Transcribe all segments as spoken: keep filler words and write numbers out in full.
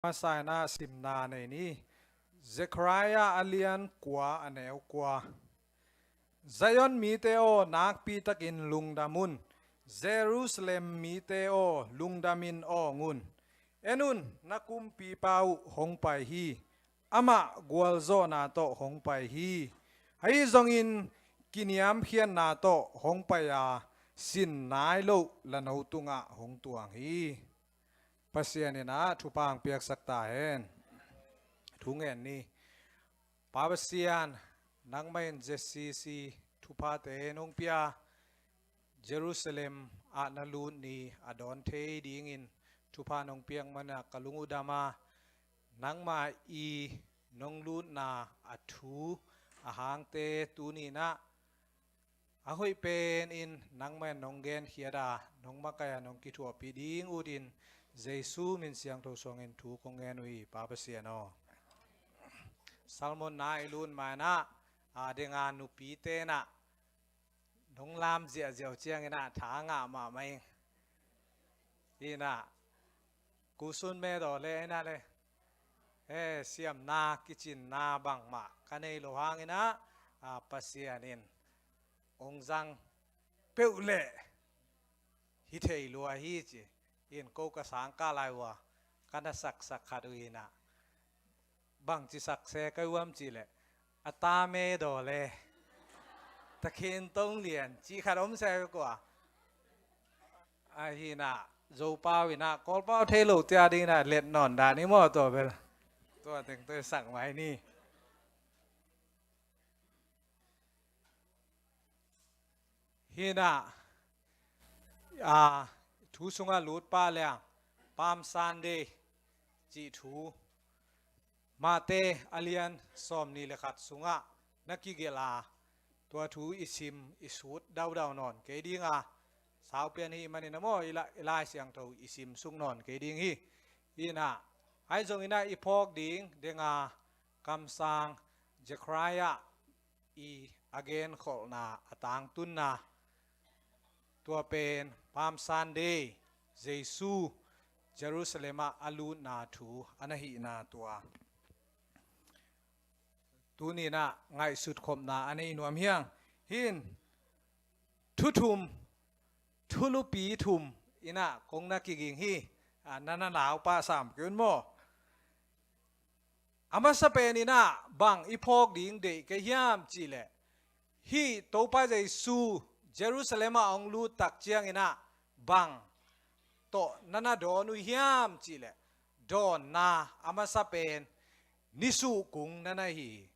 Masa in ah simna nei ni. Zekhariah a lian kua, a neu kua. Zion mite aw, nakpi takin lungdam un. Jerusalem mite aw, lungdamin awng un. En un, na kumpipa uh hong pai hi. Amah gualzawhna tawh hong pai hi. Ahi zongin kiniamkhiatna tawh hong pai a, sin nai loh lano tungah hong tuang hi. Pasian in ah thupha hong piaksak ta hen. Thu ngen ni. Pa Pasian, nangmah in Z C C thuphate nong pia, Jerusalem ah na lut ni a dawn thei dingin thupha nong piak manin ah ka lung uh dam a, nangmah i nong lutna a thu a hangte tuni in ah a hoih penin nangmah in nong genkhiat a, nong makaih a, nong kithuahpih ding utin Jesu min siangtho suangin thu kong ngen uh hi, Pa Pasian aw. Salmon na i lut ma in ah, a, denga nupite in ah nong lam ziahziah uh ciangin ah tha ngah mahmah ing. Hi in ah, kusun me daw le in ah le. He, siamna, kicinna bangmah ka nei lo hangin ah, a, Pasian in hong zang peuh leh hi thei lua hi ci. In ko ka sang kah lai uh a, ka na saksak khat uh hi in ah. Bangci sak se ka hiam cih leh, a ta me daw le, ta khin tong lian cih khat om se kua. Ahi in ah, Zopau in ah, Kawlpau thei lo cia ding in ah, let nawn dan hi maw tua bel. Tua teng tua sak mai ni. Hi in ah, a, thu sungah lut pah leng, Palm Sunday cih thu, Mate a lian sawmnih le khat sungah na kigelh a, tua thu i sim, i sut daudau nawn kei ding a, saupian hi manin ah maw, i la-, i Lai Siangtho i sim suk nawn kei ding hi. Hi in ah, ahi zongin ah i phawk ding, denga kamsang Zekhariah i a genkholhna, a tangtunna, tua pen Palm Sunday, Jesu Jerusalem ah a lutna thu a na hihna tua. Tuni in ah ngaihsut khopna a nei nuam hi hang. Hi in, thu thum, thulupi thum in ah kong na kiging hi. A, na na lau pah sam kei un maw. A masa pen in ah bang i phawk ding deih ka hiam cih leh, hih Topa Jesu Jerusalem ah hong lut tak ciangin ah bang tawh na na dawn uh hiam cih leh, dawnna a masa pen nisuh kung na na hi hi.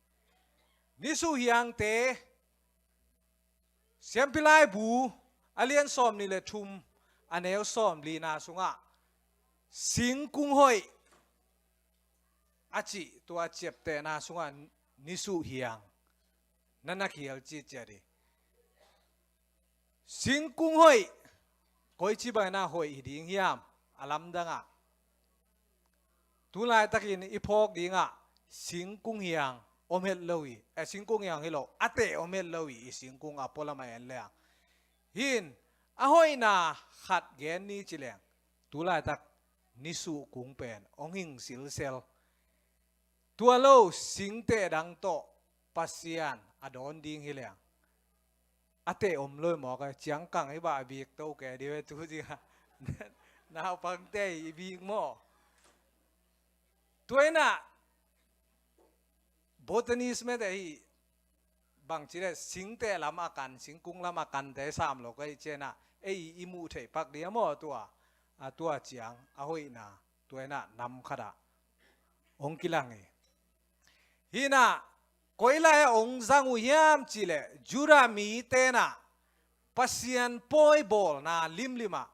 Nisuh hiangte, Siampi Laibu a lian sawmnih le thum, a neu sawmlina sungah, singkung hoih a cih tua ciaptehna sungah nisuh hiang na na khial citciat hi. Singkung hoih, koici bangin ah hoih hi ding hiam, a lamdangah. Tu laitakin i phawk dingah singkung hiang om het lo hi, eh, singkung hiang hi lo, a teh om het lo hi, i singkung a pualam a en leng. Hi in, a hoihna khat gen ni ci leng, tu laitak nisuh kung pen hong hing silsel. Tua lo singteh dang tawh Pasian a dawn ding hi leng, a teh om lo hi mawk a, ciangkang hi bah, a bik to kei dih ve tu ding a. Naupangte i bik maw. Tua in ah, botanist mete hi, bangci le singteh lam a kan, singkung lam a kante sam lo ka hih ciangin ah, ei i muh theih pak ding a maw tua, a tua ciang a hoihna, tua in ah nam khat ah hong kilang hi. Hi in ah, koi lai ah hong zang uh hiam cih leh, Judah mite in ah Pasian pawi bawlna limlim ah,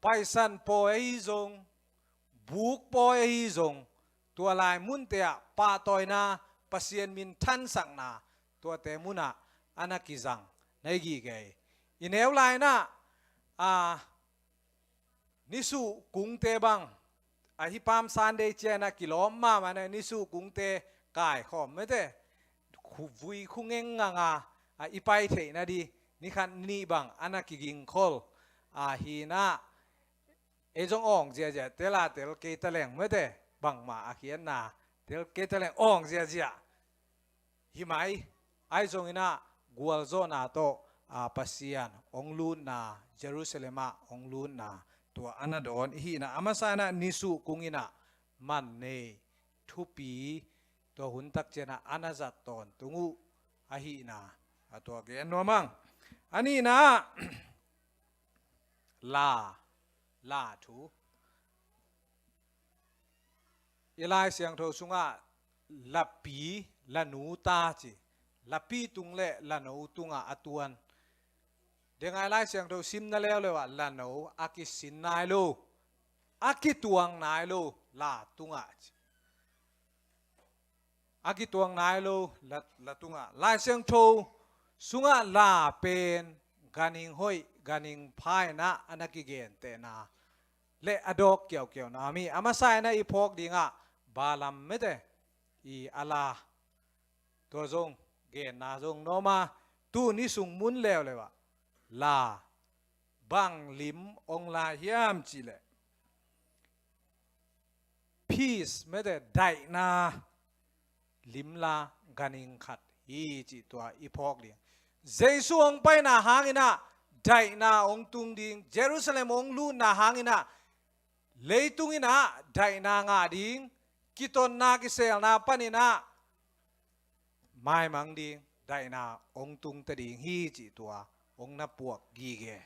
Paisan pawi ahi zong, buk pawi ahi zong, tua lai munte ah pahtawina, Pasian minthansakna, tuate mun ah a na kizang na hi gige hi. I neu lai in ah, a, nisuh kungte bang, ahi Palm Sunday ciang ah kilawm mahmah in ah nisuh kungte kaikhawm mete, khu-, vui khu ngeng ngang a, a, i pai theih nading, ni khat ni nih bang a na kigingkhol. A, hi in ah, ei zong awng ziahziah tel a tel kei ta leng mete, bangmah a khiatna tel kei ta leng awng ziazia hi mai. Ahi zongin ah gualzawhna tawh, a, Pasian hong lutna, Jerusalem ah hong lutna tua a na dawn i hihna a masa in ah nisuh kung in ah man nei thupi tua hun tak ciang ah a na zat tawntung uh ahihna a tua gen nuam ang. A nihna ah la, la thu. I Lai Siangtho sungah lapi, lanu ta ci. Lapi tung le lano tungah a tuan. Dengai Lai Siangtho simna leuleu ah lano a kisin nai lo, a kituang nai lo la tungah ci. A kituang nai lo la, la tungah. Lai Siangtho sungah la pen ganhing hoih, ganhing pha in ah a na kigentehna le a dawk kiaukiauna mi a masa in ah i phawk dingah Balaam mete i a la tua zong genna zong nuam a, tu ni sung mun leuleu ah la bang lim hong la hiam cih leh peace mete daihna lim la ganhing khat hi cih tua i phawk ding. Jesu hong paina hangin ah daihna hong tung ding, Jerusalem hong lutna hangin ah leitung in ah daihna ngah ding, kitotna kiselna panin ah maimang ding, daihna hong tung ta ding hi cih tua hong na puak gige.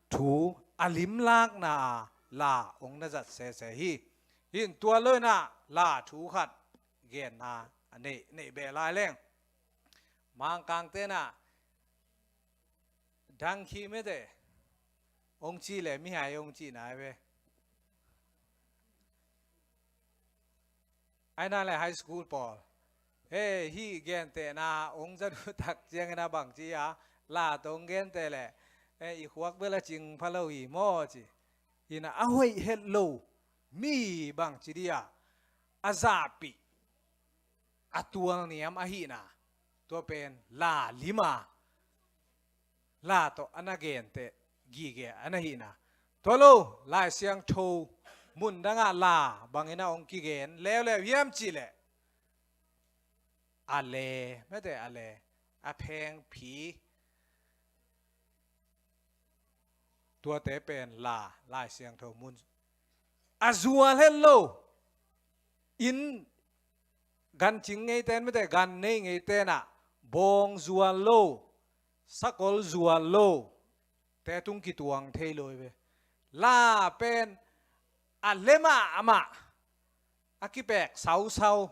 Thu a limlakna a la hong na zat sese hi. Hin tua lo in ah la thu khat genna a neih, neih beh lai leng. Mangkangte in ah dangkhi mete hong ci le mihai hong ci nai ve. Ai na le high school pawl, he, hih gentehna hong za duh tak ciangin a bangci a la tawh hong genteh leh, he, i khuak bel a cing pha lo hi maw ci. Hi na a hoih het lo mi bangci dih a, a zahpih, a tualniam ahihna tua pen la lima la tawh a na genteh gige a na hihna. Tua lo Lai Siangtho mun dangah la bangin a hong kigen leuleu hiam cih leh a le mete a le a phengphi tuate pen la Lai Siangtho mun a zual het lo in gan cing ngeiten mete gan nei ngeiten ah bawng zual lo sakol zual lo te tung kituang thei lo hi ve. La pen a lemah amah a kipek sausau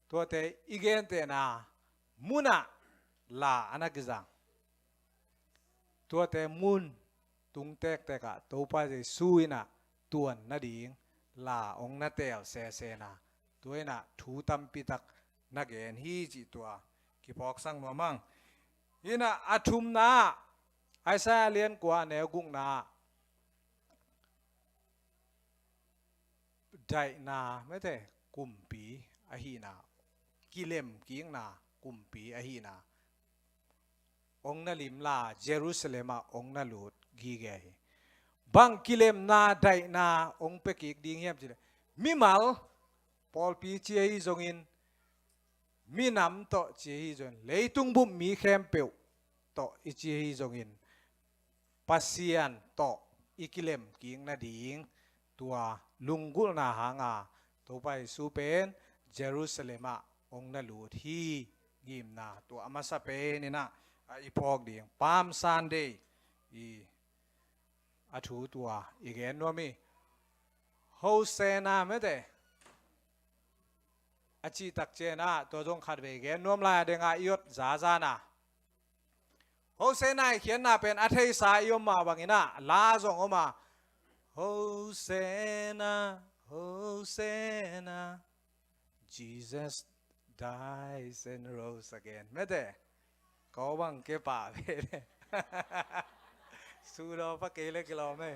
tuate i gentehna munah la a na kizang. Tuate mun tung tektek ah Topa Jesu in ah tuan nading la hong na teel sesena tua in ah thu tampi tak na gen hi cih tua kiphawksak nuam ang. Hi na a thumna ah Isaiah lian kua neu gukna ah daihna mete kumpi ahihna, kilemkikna kumpi ahihna hong na limla Jerusalem ah hong na lut gige hi. Bang kilemna daihna hong pia kik ding hiam cih leh mimal pawlpi ci ahi zongin, minam tawh ci ahi zongin, leitung bupmi khempeuh tawh i ci ahi zongin Pasian tawh i kilemkik nading tua lunggulhna hanga Topa Jesu pen Jerusalem ah hong na lut hi. Ngimna tua a masa pen in ah i phawk ding Palm Sunday i a thu tua i gen nuam hi. Hosanna mete a cih tak ciang ah tua zong khatvei gen nuam lai a dengah i ot zazana. Hosanna i khiatna pen a theisa i om mah bangin ah la zong om a, Hosanna, Hosanna, Jesus dies and rose again. Mete, kau bang ke pa ve le. Sudaw pa kei le kilawm e.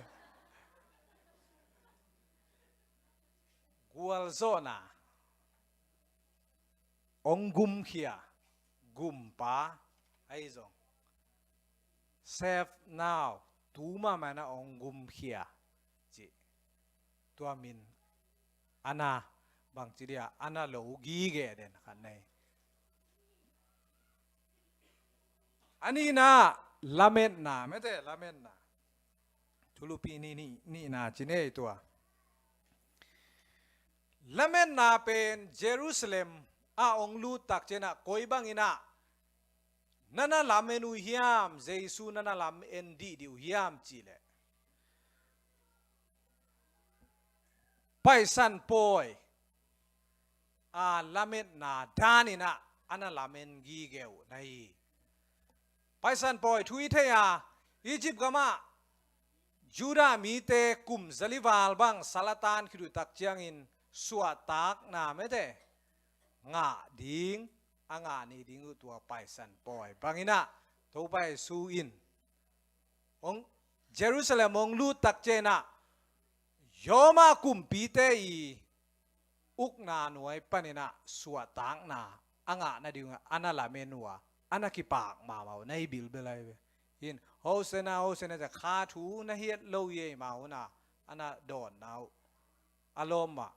Gualzawhna hong gumkhia gumpa ahi zong, save now, tu mahmah in ah hong gumkhia cih tua min a na, bangci dia, a na lo gige den khat na hi. A nihna, lametna, mete, lametna. Thulupi ni, ni, nihna ci nei tua. Lametna pen Jerusalem ah hong lut tak ciangin ah koi bangin ah na na lamen uh hiam, Jesu na na lamen dihdih uh hiam cih leh, Paisan pawi a lametna danin ah a na lamen gige uh na hi. Paisan pawi thu i thei a, Egypt gamah Judah mite kum zali val bang sal a tan khit uh tak ciangin suahtakna, mete, ngah ding, a ngah ni ding uh tua Paisan pawi bangin ah Topa Jesu in hong, Jerusalem hong lut tak ciangin ah Roma kumpite i ukna nuai panin ah suahtakna a ngah nading uh a na lamen uh a, a na kipak mahmah uh na hi bilbel ahi ve. Hi in, Hosana, Hosana ci a, kha thu na hiat lo hi ei mah uh na, a na dawnna uh. A lawm mah,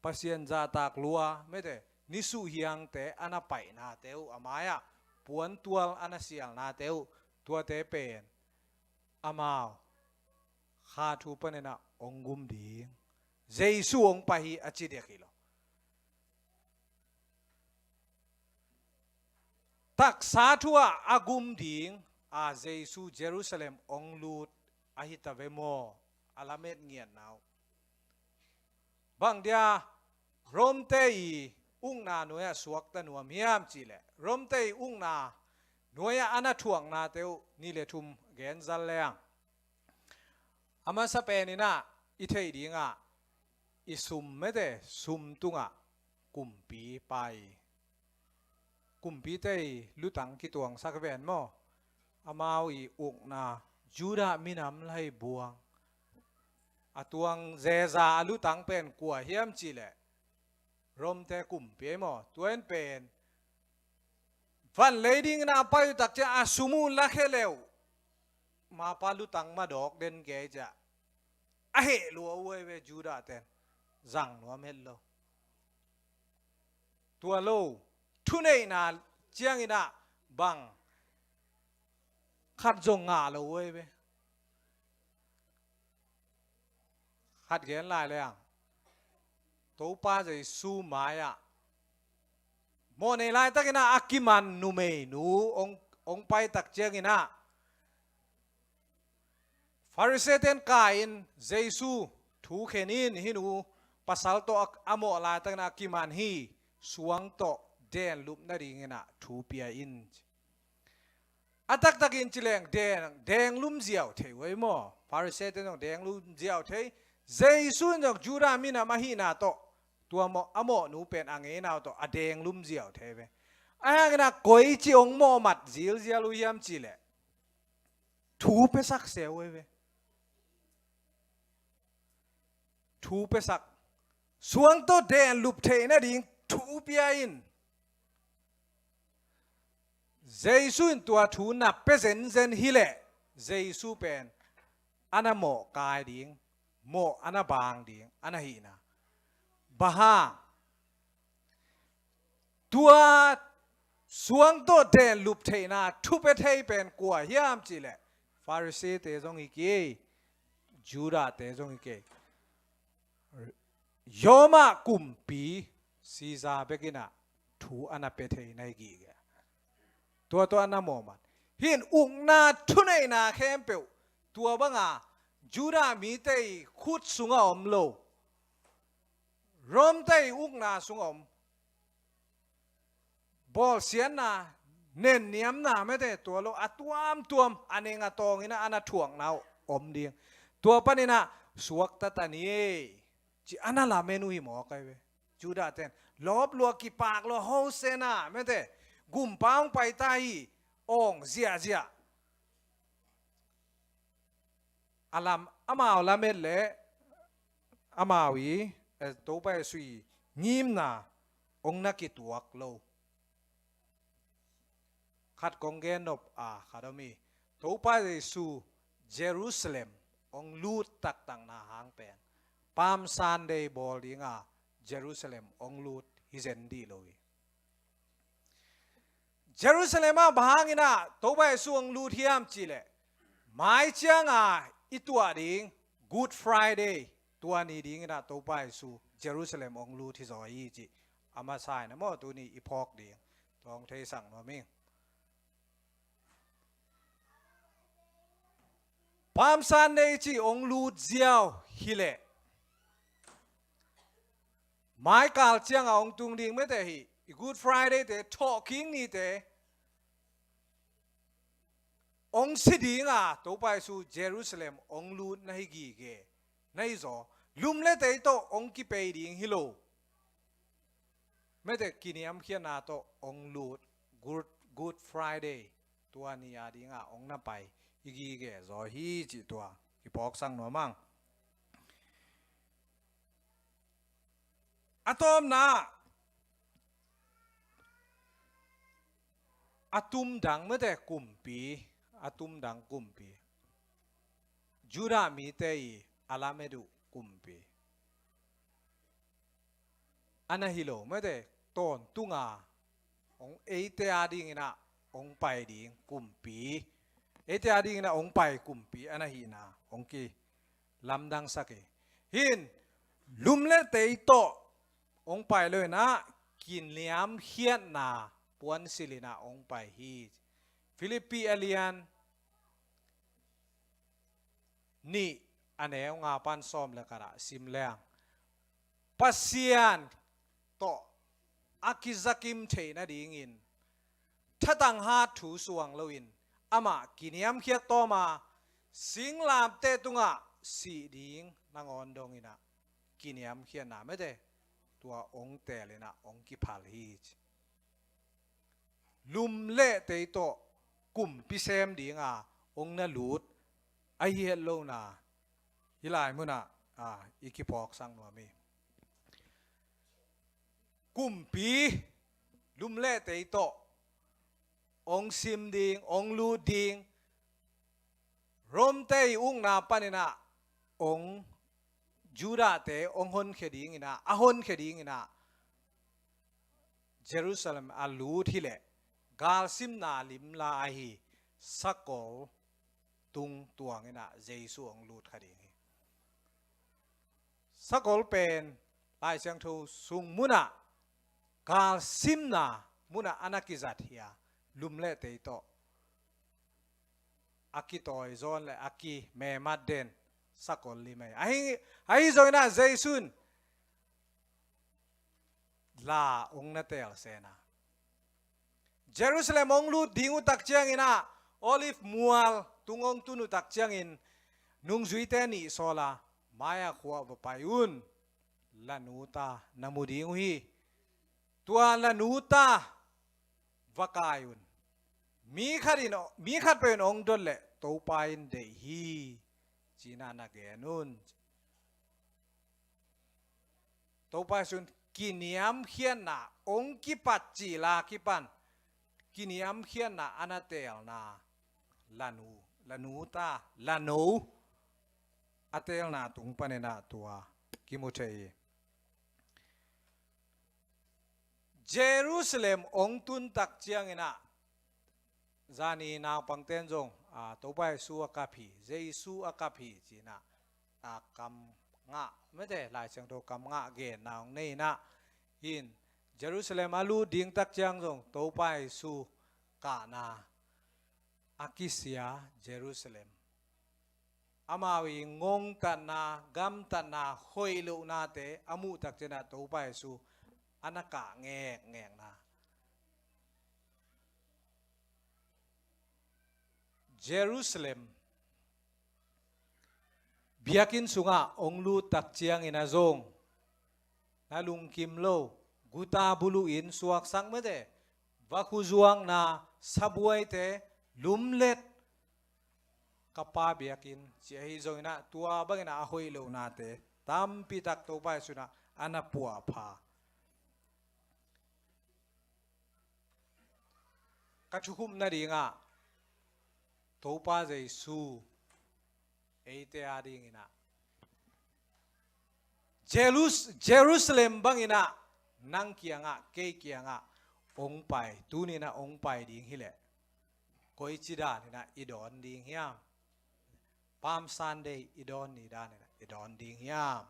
Pasian zahtak lua, mete, nisuh hiangte a na paihnate uh, a mai-ah puantual a na sialnate uh, tuate pen amau kha thu panin ah hong gum ding, Jesu hong pai hi a ci dek hi lo. Taksa thu ah a gum ding a Jesu Jerusalem hong lut ahi ta ve maw, a lamet ngiatna uh. Bang dia Romte i ukna nuai-ah suakta nuam hiam cih leh, Romte i ukna nuai-ah a na thuaknate uh ni le thum gen zal leng. A masa penin ah i theih dingah i sum, mete, sum tungah kumpi pai, kumpite i lutang kituangsak ven maw. Amau i ukna, Judah minam lai buang a tuang zeza a lutang pen kua hiam cih leh, Romte kumpi ei maw. Tua in pen van lei dingin a pai uh tak ciang a sum uh lakhia le uh, mapa lutang madawk den kei ciah a heh lua uh ei ve. Judah ten zang nuam het lo. Tua lo, thuneihna ciangin ah bang khat zong ngah lo uh ei ve. Khat gen lai leng, Topa Jesu mai-ah mawhnei laitakin ah a kiman numeinu hong, hong pai tak ciangin ah Pharisee-te in kai-in Jesu thu khen in, hih nu pasal tawh a, a mawh laitakin a kiman hi, suang tawh denlup nadingin ah thu pia in. A taktakin ci leng deng, denglum ziau thei uh ei maw. Pharisee-te in zong denglum ziau thei, Jesu in zong Judah minam ahihna tawh, tua mawh, a mawhnu pen a ngeina uh tawh a denglum ziau thei ve. Ahi hangin ah koici hong mawhmat zilzial uh hiam cih leh, thu piasak se uh ei ve. Thu piasak. Suang tawh denlup theih nading thu pia in. Jesu in tua thu na pia zenzen hi leh, Jesu pen a na mawh kai ding, mawh a na bang ding a na hihna. Bang hang? Tua suang tawh denlup theihna thu pia thei pen kua hiam cih leh, Pharisee-te zong hi kei, Judah-te zong hi kei. Roma kumpi Caesar bekin ah thu a na pia thei na hi gige. Tua tawh a na mawhmat. Hih in ukna thuneihna khempeuh tua banga Judah mite i khut sungah om lo, Romte i ukna sungah om. Bawlsiatna, nenniamna, mete, tua lo, a tuamtuam, a neng a tawngin ah a na thuakna uh om ding. Tua panin ah suakta ta ni ei, ci a na lamen uh hi mawk ahi ve. Judah-ten lawp lua, kipak lua, Hosana, mete, gumpa hong pai ta hi, awng ziahziah. A lam, amau lamet leh amau i, eh, Topa Jesu i ngimna hong na kituak lo. Khat kong gen nop a khat om hi. Topa Jesu Jerusalem hong lut taktakna hang pen Palm Sunday bawl dinga Jerusalem hong lut hi zen dih lo hi. Jerusalem ah bang hangin ah Topa Jesu hong lut hiam cih leh, mai cianga i tuah ding Good Friday, tua ni dingin ah Topa Jesu Jerusalem hong lut hi zaw hi cih a masa in ah maw tuni i phawk ding. Tua hong theisak nuam ing. Palm Sunday cih hong lut ziau hi leh, mai kal cianga hong tung ding mete hi, i Good Friday te, thawhkik nite hong si dinga Topa Jesu Jerusalem hong lut na hi gige, na hi zaw. Lum le tei tawh hong kipei ding hi lo. Mete kiniamkhiatna tawh hong lut, Good, Good Friday, tua ni a dinga hong na pai hi gige zaw hi cih tua kiphawksak nuam ing. A tawpna, a tumdang mete kumpi, a tumdang kumpi, Judah mite i a lamet uh kumpi a na hi lo mete, tawntunga hong eite a dingin ah hong pai ding kumpi, eite a dingin ah hong pai kumpi a na hihna hong kilamdangsak hi. Hih lum le tei tawh hong pai lo in ah kiniamkhiatna puansilh in ah hong pai hi. Filippi a lian nih a neu nga pan sawm le khat ah sim leng, Pasian tawh a kizakim theih nadingin thatang hat thu suang loin amah kiniamkhiat tawm a, singlamteh tungah sih ding nangawn dongin ah kiniamkhiatna mete tua hong teel in ah hong kiphal hi ci. Lum le tei tawh kumpi sem dinga hong na lut ahi het lohna hih lai munah, a, i kiphawksak nuam hi. Kumpi lum le tei tawh hong sim ding, hong lut ding, Rom te i ukna panin ah hong, Judah te hong honkhia dingin ah, a honkhia dingin ah Jerusalem a lut hi leh, galsimna limla ahi sakol tung tuangin ah Jesu hong lut kha ding hi. Sakol pen Lai Siangtho sung munah, galsimna munah a na kizat hi a, lum le tei tawh a kitawi zawn le a kimemat den sakol lim ahi. Ahi, ahi zongin ah Jesu in la hong na teel sen a, Jerusalem hong lut ding uh tak ciangin ah, Olive mual tung hong tun uh tak ciangin, nungzuite nih sawl a, mai-ah khua va pai un, la nu ta na mu ding uh hi. Tua la nu ta va kai un. Mi khat in, mi khat peuh in hong dot leh Topa in deih hi, ci-in ah na gen un. Topa Jesu in kiniamkhiatna hong kipat cil a kipan, kiniamkhiatna a na teelna, la nu, la nu ta, la no a teelna tung panin ah tua kimu thei hi. Jerusalem hong tun tak ciangin ah, zani naupangte'n zong, a, Topa Jesu a kap hi, Jesu a kap hi ci-in ah, a, kam ngah, mete, Lai Siangtho kam ngah genna hong nei in ah, hih Jerusalem a lut ding tak ciang zong Topa Jesu kahna, a kisia Jerusalem, amau i ngongtatna, gamtatna, hoih lohnate a muh tak ciangin ah Topa Jesu a na kah ngekngekna. Jerusalem biakinn sungah hong lut tak ciangin ah zong na lungkim lo, guta buluh in suaksak mete, vakhu zuakna, sabuaite, lumlet, ka Pa biakinn ci ahi zongin ah, tua bangin ah a hoih lohnate tampi tak Topa Jesu in ah a na puahpha. Ka thukhupna dingah, Topa Jesu eite a dingin ah Jerus-, Jerusalem bangin ah nang kiangah, kei kiangah hong pai, tuni-in ah hong pai ding hileh, koici danin ah i dawn ding hiam? Palm Sunday i dawn ni danin ah i dawn ding hiam?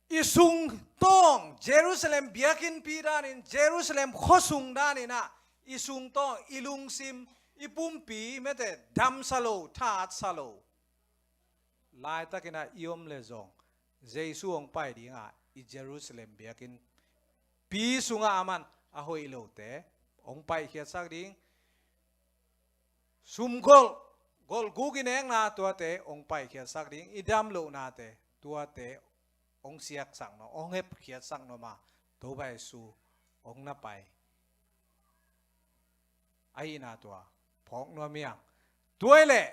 I sungtawng, Jerusalem biakinnpi danin, Jerusalem khuasung danin ah i sungtawng, i lungsim, i pumpi, mete, damsa lo, thatsa lo laitakin ah i om leh zong, Jesu hong pai ding a, i Jerusalem biakinnpi sungah aman a hoih lote hong paikhiatsak ding. Sumgolh, golhguk i nekna, tuate hong paikhiatsak ding. I damlohnate, tuate hong siaksak nuam, hong hepkhiatsak nuam a, Topa Jesu hong na pai ahihna tua phawk nuam hi hang. Tua hileh,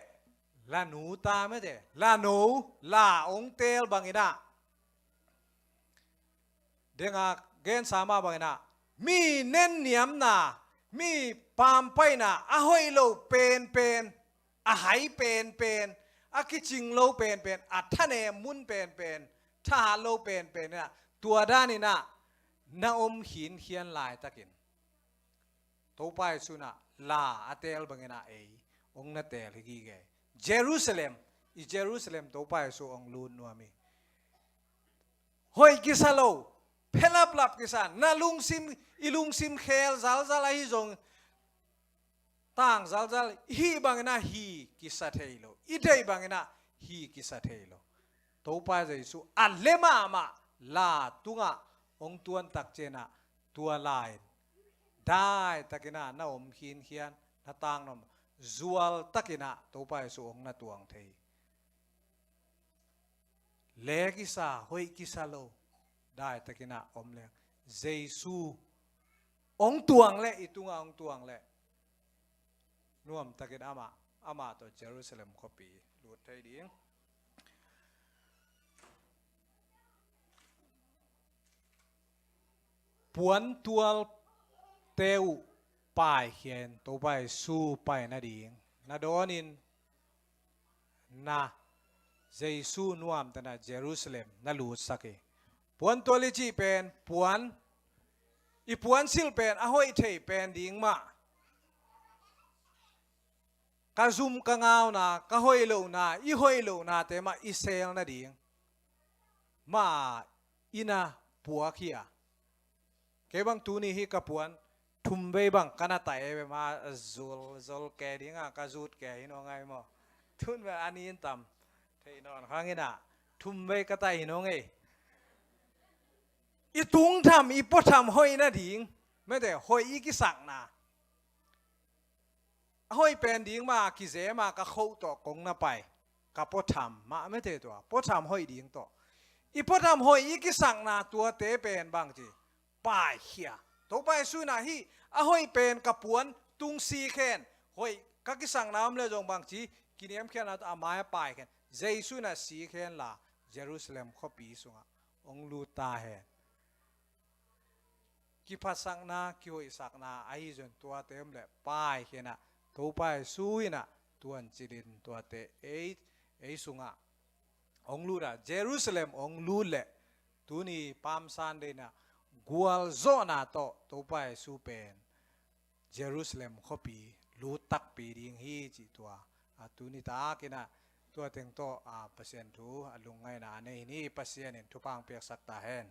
la nu ta, mete, la no, la hong teel bangin ah, denga gensa mah bangin ah, mi nenniamna, mi pampaihna, a hoih lo penpen, a hai penpen, a kicing lo penpen, a thanem mun penpen, thahat lo penpen in ah, tua danin ah na om khinkhian laitakin, Topa Jesu in ah la a teel bangin ah ei hong na teel hi gige. Jerusalem, i Jerusalem Topa Jesu hong lut nuam hi. Hoih kisa lo, phe laplap kisa, na lungsim, i lungsim khel zalzal ahi zong, tang zalzal, i hih bangin ah hi kisa thei lo, i deih bangin ah hi kisa thei lo. Topa Jesu a lem mahmah la tungah hong tuan tak ciangin ah, tua la-in daitakin ah na om khinkhian, na tang nuam, zualtakin ah Topa Jesu hong na tuang thei. Le kisa, hoih kisa lo, daitakin ah om leng, Jesu hong tuang leh, i tungah hong tuang leh, nuamtakin amah, amah tawh Jerusalem khuapi lut thei ding. Puantualte uh paikhia in, Topa Jesu pai nading na dawnin, na, Jesu nuamtakin ah Jerusalem na lutsak hi. Puantual i cih pen, puan, i puansilh pen a hoih thei pen ding mah, ka zum ka ngauna, ka hoih lohna, i hoih lohnate mah i sel nading mah i na puak hi a. Kei bang tuni hi ka puan thum vei bang ka na tai ei ve, ma zul, zul ke ding a, ka zut ke hi nawn ngei maw. Tun ve a nin tam thei nawn khang in ah, thum vei ka tai hi nawn ngei. I tung tham, i pua tham hoih nading, mete, hoih i kisakna. A hoih pen ding mah, kizem a ka khoh tawh kong na pai, ka pua tham mah, mete, tua pua tham hoih ding tawh. I pua tham hoih i kisakna, tuate pen bangci, paikhia. Topa Jesu in ah hih a hoih pen ka puan tung sik hen, hoih ka kisakna om leh zong bangci, kiniamkhiatna tawh a mai-ah paikhia hen. Jesu in ah sik hen la, Jerusalem khuapi sungah hong lut ta hen. Kiphatsakna, kihoihsakna ahi zong, tuate om leh paikhia in ah, Topa Jesu in ah tuancilin tuate ei, ei sungah hong lut a, Jerusalem hong lut leh, tuni Palm Sunday in ah gualzawhna tawh Topa Jesu pen Jerusalem khuapi lut takpi ding hi cih tua, a, tuni takin ah tua teng tawh, a, Pasian thu a lungngaihna a nei hi ni. Pasian in thupha hong piaksak ta hen.